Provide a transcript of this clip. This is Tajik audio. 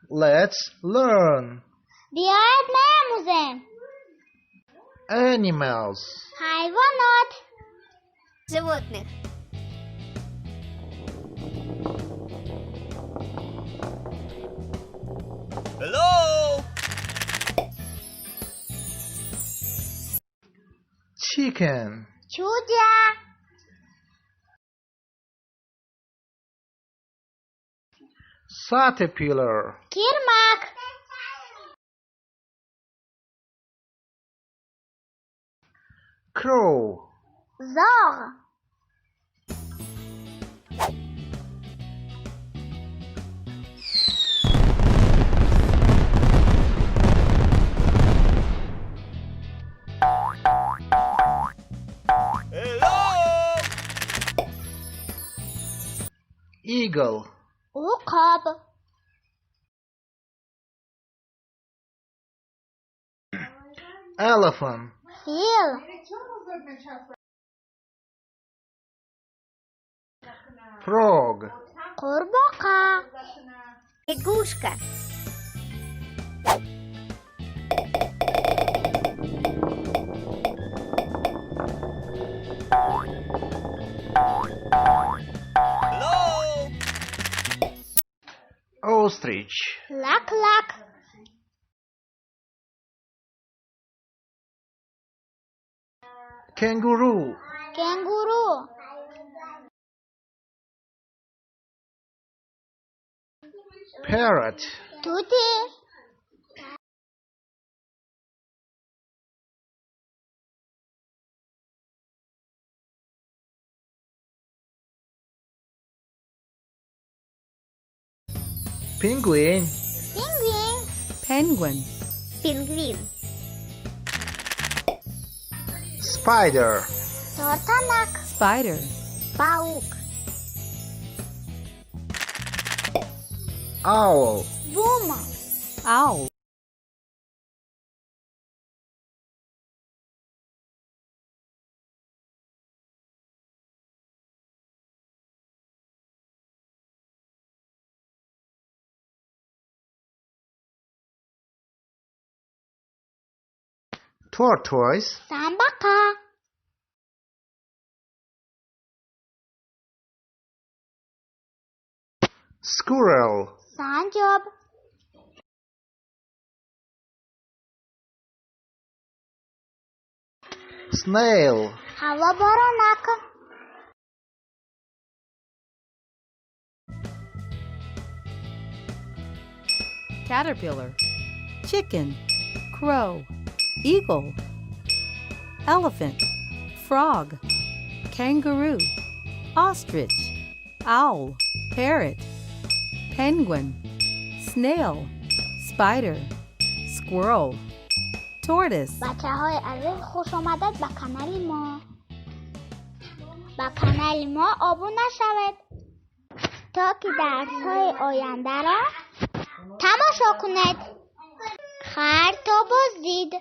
Let's learn. Биёед меомӯзем. Animals. Ҳайвонот. Животных. Hello! Chicken. Чӯҷа. Caterpillar. Кирмак. Crow. Зоғ. Hello! Eagle. Уқоб. Elephant. Фил. Frog. Қурбоқа. Лягушка. Hello! Ostrich. Лак-лак. Kangaroo. Кенгуру. Parrot. Тӯтӣ. Penguin. Пингвин. Penguin. Пингвин. Spider. Тортанак. Spider. Паук. Owl. Бум. Owl. Tortoise. Самбақа. Squirrel. Санҷоб. Snail. Ҳавоборонак. Caterpillar. Chicken. Crow. Eagle. Elephant. Frog. Kangaroo. Ostrich. Owl. Parrot. Penguin. Snail. Spider. Squirrel. Tortoise. Бачаҳои азиз, хуш омадед ба канали мо. Ба канали мо обуна шавед, то ки дарсҳои ояндаро тамошо кунед. Хайр, то боздид.